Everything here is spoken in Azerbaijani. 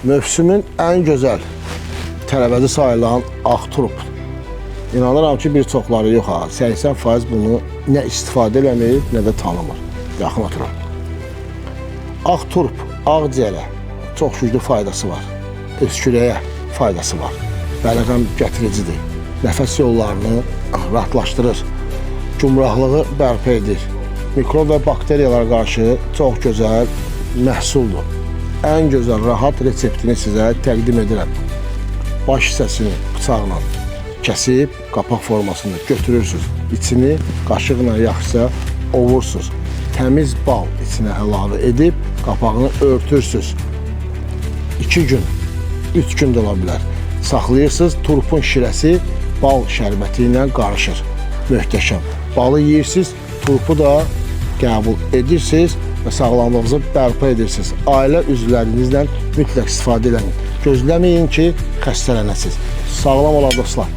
Mövsümün ən gözəl tərəvəzi sayılan ağ turp. İnanıram ki, bir çoxları yox ha. 80% bunu nə istifadə eləmir, nə də tanımır. Yaxın oturun. Ağ turp ağciyərə çox güclü faydası var. Öskürəyə faydası var. Bəlğəm gətiricidir. Nəfəs yollarını rahatlaşdırır. Gümrahlığı bərpa edir. Mikrob və bakteriyalara qarşı çox gözəl məhsuldur. Ən gözəl rahat reseptini sizə təqdim edirəm. Baş hissəsini bıçaqla kəsib qapaq formasında götürürsüz. İçini qaşıqla yaxşıca ovursuz. Təmiz bal içinə əlavə edib qapağını örtürsüz. 2 gün, 3 gün də ola bilər. Saxlayırsınız, turpun şirəsi bal şərbəti ilə qarışır. Möhtəşəm. Balı yeyirsiniz, turpu da qəbul edirsiniz və sağlamlığınızı bərpa edirsiniz. Ailə üzvlərinizlə mütləq istifadə edin. Gözləməyin ki, xəstələnəsiniz. Sağlam olun dostlar.